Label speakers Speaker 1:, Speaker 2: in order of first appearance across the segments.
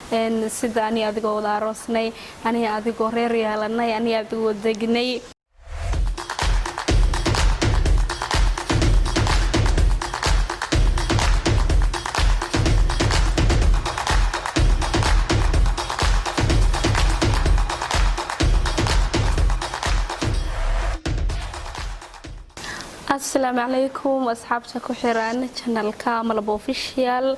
Speaker 1: Sida ani adigoo wada aroosnay, ani adigoo reer yeelanay, ani adigoo degnay. Asalaamu calaykum asxaabta ku xiran channelka Malab Official,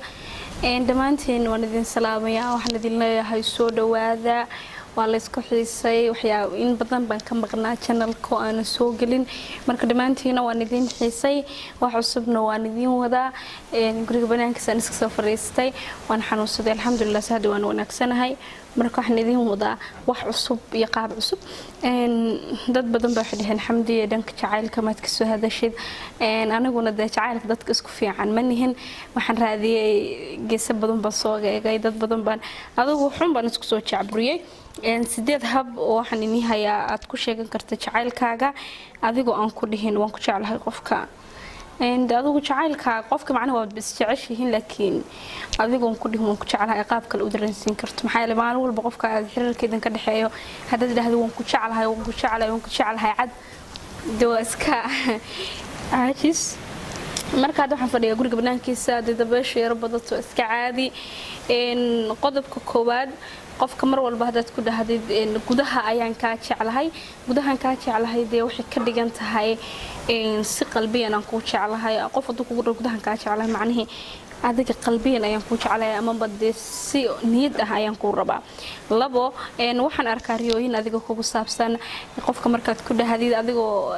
Speaker 1: dhammaantiin waan idin salaamayaa. Waxaan idin leeyahay soo dhawaada. Waa laysku xiisay, waxyaa in badan baan ka maqnaa channelka oo aanan soo gelin. Marka dhammaantiina waan idin xiisay, wax cusubna waan idin wadaa. Guriga banaankiisaan iska soo fadhiistay, waan xanuunsaday, alxamdulilah hadda waan wanaagsanahay. Marka waxaan idin wadaa wax cusub iyo qaab cusub. Dad badan baa waxay dhaheen, "Xamdiye, dhanka jacaylka maad kasoo hadashid?" Aniguna dee jacaylka dadka isku fiican ma nihin. Waxaan raadiyey, geeso badan baan soo eegay, dad badan baan adigu xun baan isku soo jacburiyey. 8 hab oo waxaan inii hayaa aad ku sheegan karta jacaylkaaga adigoo aan ku dhihin "waan ku jeclahay" qofka. Adigu jacaylka qofka macnaha waad isjeceshihiin, laakiin adigoon ku dhihin "waan ku jeclahay" qaab kale u dareensiin karto. Maxaa yeelay, maalin walba qofka aad xiriirka idinka dhexeeyo haddaad idhaahdo "waan ku jeclahay, waan ku jeclahay, waan ku jeclahay" cad de waa iska caajis. Marka hadda waxaan fadhiyaa guriga banaankiisa, dee dabeesha yaro badato, iska caadi. Qodobka koowaad, qofka mar walba haddaad ku dhahdid "gudaha ayaan kaa jeclahay", gudahaan kaa jeclahay dee waxay ka dhigan tahay si qalbiyan aan kuu jeclahay. Qof hadduu kugu dhaho "gudahan kaa jeclahay", macnihii adiga qalbiyan ayaan kuu jeclahay amaba dee si niyad ah ayaan kuu rabaa. Labo, waxaan arkaa riyooyin adiga kugu saabsan. Qofka markaad ku dhahdid adigoo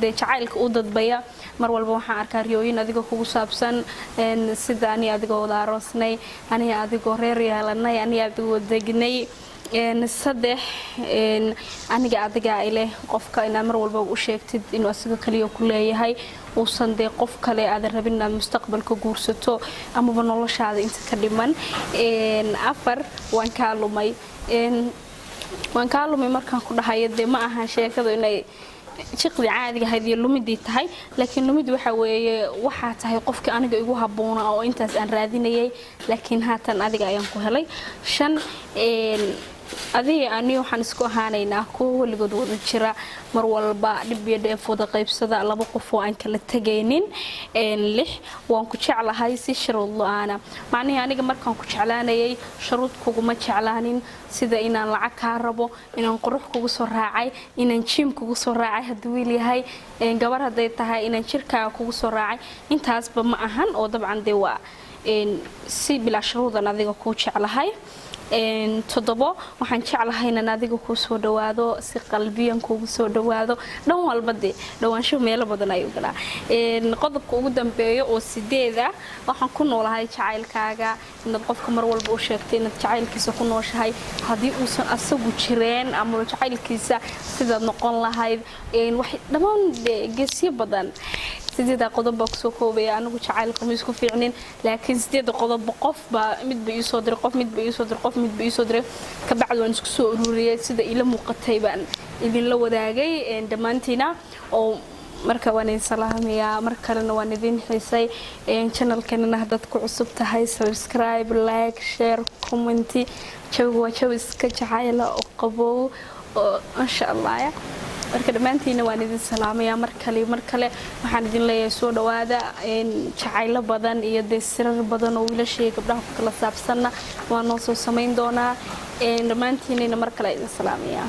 Speaker 1: dee jacaylka u dadbaya, mar walba waxaan arkaa riyooyin adiga kugu saabsan, sida ani adigoo wada aroosnay, ani adigoo reer yeelanay, ani adigoo degnay. Saddex, aniga adiga ileh. Qofka inaad mar walba u sheegtid inuu asiga kaliya ku leeyahay, uusan dee qof kale aadan rabin inaad mustaqbalka guursato amaba noloshaada inta ka dhiman. Afar, waan kaa lumay. Waan kaa lumay markaan ku dhahayo, dee ma ahan sheekadu inay jiqdi caadiga ahayd iyo lumidii tahay, laakiin lumid waxa weeye waxaa tahay qofkii aniga igu habboona oo intaas aan raadinayay, laakiin haatan adiga ayaan ku helay. Shan, adiga ani waxaan isku ahaanaynaa kuwa weligood wada jira, mar walba dhib iyo dheef wada qaybsada, laba qof oo aan kala tegaynin. Lix, waan ku jeclahay si sharuud la-aana. Macnihii aniga markaan ku jeclaanayay sharuud kuguma jeclaanin, sida inaan lacag kaa rabo, inaan qurux kugu soo raacay, inaan gym kugu soo raacay hadduu wiil yahay, gabar hadday tahay inaan jirkaaga kugu soo raacay. Intaasba ma ahan oo dabcan dee waa si bilaa sharuudan adiga kuu jeclahay. Toddobo, waxaan jeclahay inaan adiga kuu soo dhawaado, si qalbiyan kuugu soo dhawaado, dhan walba dee dhawaansho meelo badan ayuu galaa. Qodobka ugu dambeeyo oo 8 ah, waxaan ku noolahay jacaylkaaga. Inaad qofka mar walba u sheegtay inaad jacaylkiisa ku nooshahay, haddii uusan asagu jireen ama jacaylkiisa sidaad noqon lahayd, wax dhammaan geesyo badan. 8-da qodob baa kusoo koobaya. Anigu jacaylka ma isku fiicnin, laakiin 8-da qodobba qof baa midba iisoo diray, qof midba iisoo diray, qof midba iisoo diray, kabacdi waan isku soo ururiyey. Sida ila muuqatay baan idinla wadaagay dhammaantiina. Oo marka waan idin salaamayaa, mar kalena waan idin xiisay. Channelkanana haddaad ku cusub tahay, subscribe, like, share, comment. Jawiga waa jawi iska jacayla oo qabow oo insha Allah. Marka dhammaantiina waan idin salaamayaa mar kale. Mar kale waxaan idin leeyahay soo dhawaada. Jacaylo badan iyo dee sirar badan oo wiilasha iyo gabdhaha ku kala saabsanna waa noo soo samayn doonaa. Dhammaantiinina mar kale idin salaamayaa.